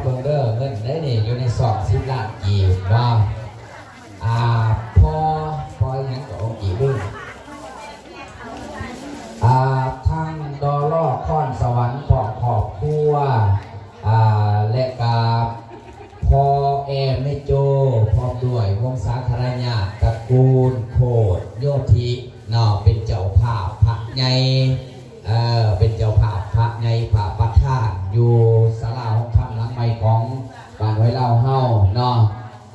ເບິ່ງເດີ ເງິນໃດນີ້ ຢູ່ໃນຊອງສິບລ້ານກີບເນາະ. ອ່າ ພໍ່ ພໍ່ຫຍັງກໍອົງອີກເດີ ອ່າ ທາງ ດລ ຄອນສະຫວັນ ພ້ອມຄອບຄົວ ອ່າ ແລະກະພໍ່ແອ ແມ່ໂຈ້ ພ້ອມດ້ວຍວົງສາຄະນະຍາດຕະກູນໂຄດໂຍທິເນາະ ເປັນເຈົ້າພາບພະໃຫຍ່ ເອີ ເປັນເຈົ້າພາບພະໃຫຍ່ ພະປະທານ ຢູ່ສາລາໂຮງທຳຫຼັງໃໝ່ຂອງບ້ານຫ້ວຍລາວເຮົາເນາະ.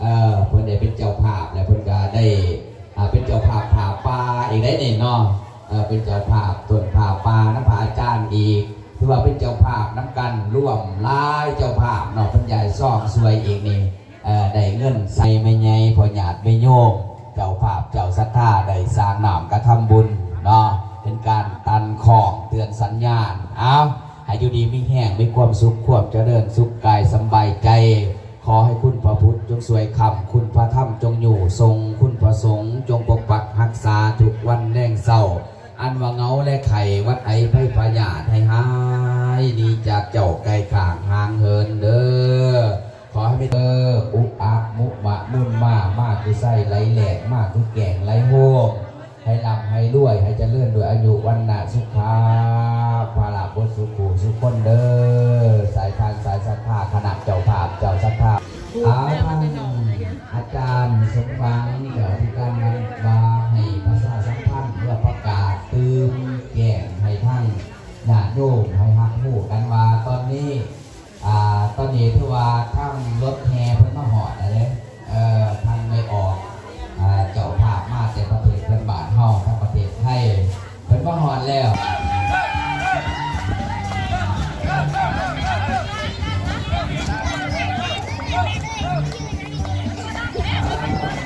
ເອີ ເພິ່ນໄດ້ເປັນເຈົ້າພາບ ແລະເພິ່ນກະໄດ້ ອ່າ ເປັນເຈົ້າພາບຜ້າປ່າອີກໄດ໋ນີ້ເນາະ. ເອີ ເປັນເຈົ້າພາບຕົ້ນຜ້າປ່ານຳພະອາຈານອີກ ຖືວ່າເປັນເຈົ້າພາບນຳກັນ ລວມຫຼາຍເຈົ້າພາບເນາະ ເພິ່ນຢາຍຊອງຊ່ວຍອີກນີ້ ເອີ ໄດ້ເງິນໃສ່ແມ່ໃຫຍ່ ພໍ່ຍາດແມ່ໂຍມ ເຈົ້າພາບເຈົ້າສັດທາ ໄດ້ສ້າງນ້ຳກະທຳບຸນເນາະ ເປັນການຕັນຂອງເຕືອນສັນຍານ. ເອົາ ໃຫ້ຢູ່ດີມີແຮງ ມີຄວາມສຸກ ຄວາມຈະເລີນສຸກກາຍສຳບາຍໃຈ. ຂໍໃຫ້ຄຸນພະພຸດຈົ່ງຊ່ວຍຄ້ຳ ຄຸນພະທຳຈົ່ງຍູ້ສົ່ງ ຄຸນພະສົງຈົ່ງປົກປັກຮັກສາທຸກວັນແລງເຊົ້າ. ອັນວ່າເຫງົາແລະໄຂ້ ຫວັດໄອໄພພະຍາດ ໃຫ້ຫາຍໜີຈາກເຈົ້າໄກຂ້າງຫ່າງເຫີນເດີ. ຂໍໃຫ້ມີເດີ ອຸອະ ມຸມະ ມຸນມາ ມາຄືໄຊໄຫຼແຫຼກ ມາຄືແກ້ງໄຫຼໂຮມ ໃຫ້ລ່ຳໃຫ້ລວຍ ໃຫ້ຈະເລີນດ້ວຍອາຍຸ ວັນນະ ສຸຂະ ພະລະ ເບິດສູ່ຄູ່ສູ່ຄົນເດີ ສາຍທານສາຍສັດທາ ຄະນະເຈົ້າພາບເຈົ້າສັດທາ. ອາ ທາງອາຈານສົມຫວັງ ເຈົ້າອະທິການນຳວ່າໃຫ້ປະຊາສຳພັນ ເພື່ອປະກາດຕື່ມແຈ້ງໃຫ້ທາງຍາດໂຍມໃຫ້ຮັບຮູ້ກັນວ່າ ຕອນນີ້ ອ່າ ຕອນນີ້ຖືວ່າທາງລົດແຫ່ເພິ່ນມາຮອດແລ້ວເດ້. ເອີ ທ່ານໄດ້ອອກ ອ່າ ເຈົ້າພາບມາແຕ່ປະເທດເພື່ອນບ້ານເຮົາ ທາງປະເທດໄທ ເພິ່ນມາຮອດແລ້ວ.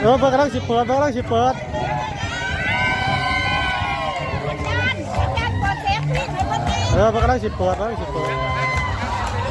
ເອີ ເພິ່ນກຳລັງຊິເປີດ ເພິ່ນກຳລັງຊິເປີດ. ເອີ ເພິ່ນກຳລັງຊິເປີດ ເພິ່ນກຳລັງຊິເປີດ.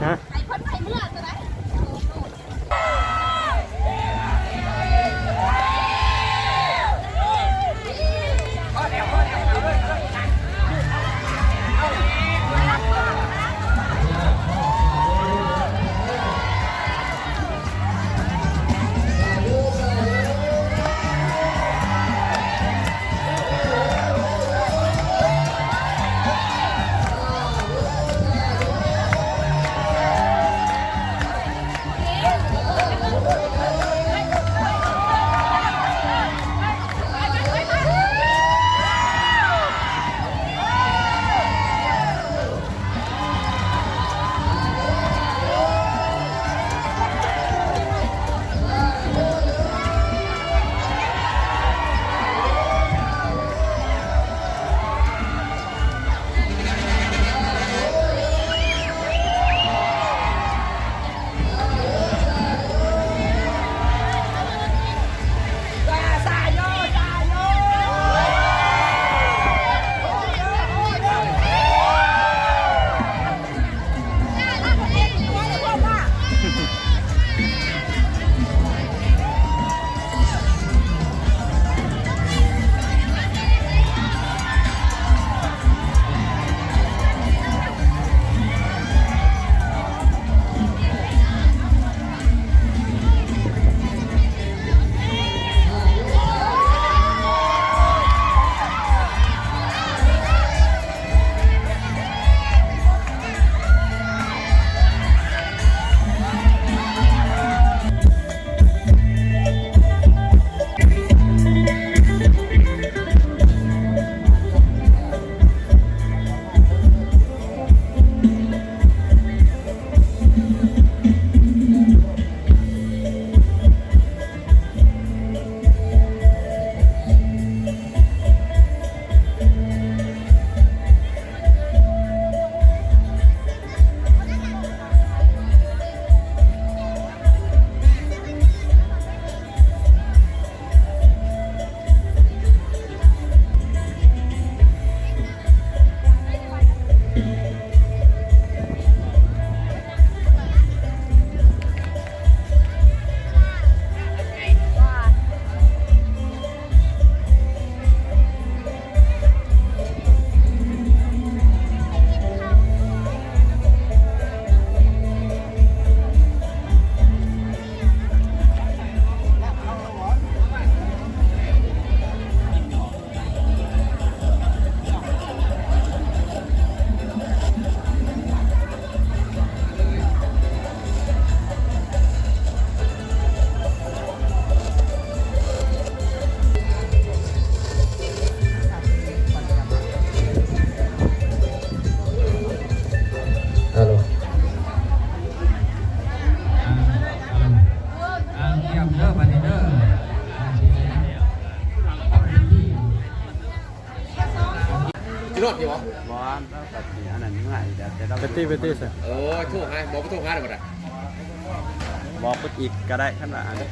ຮະ? ໄປຕິ ໄປຕິຊະ. ໂອ້ຍ ໂທຫາ ບອກໄປໂທຫາໄດ້ບໍ່ໄດ້? ບອກເພິ່ນອີກກໍໄດ້ ຄັນວ່າອັນ ໂອ້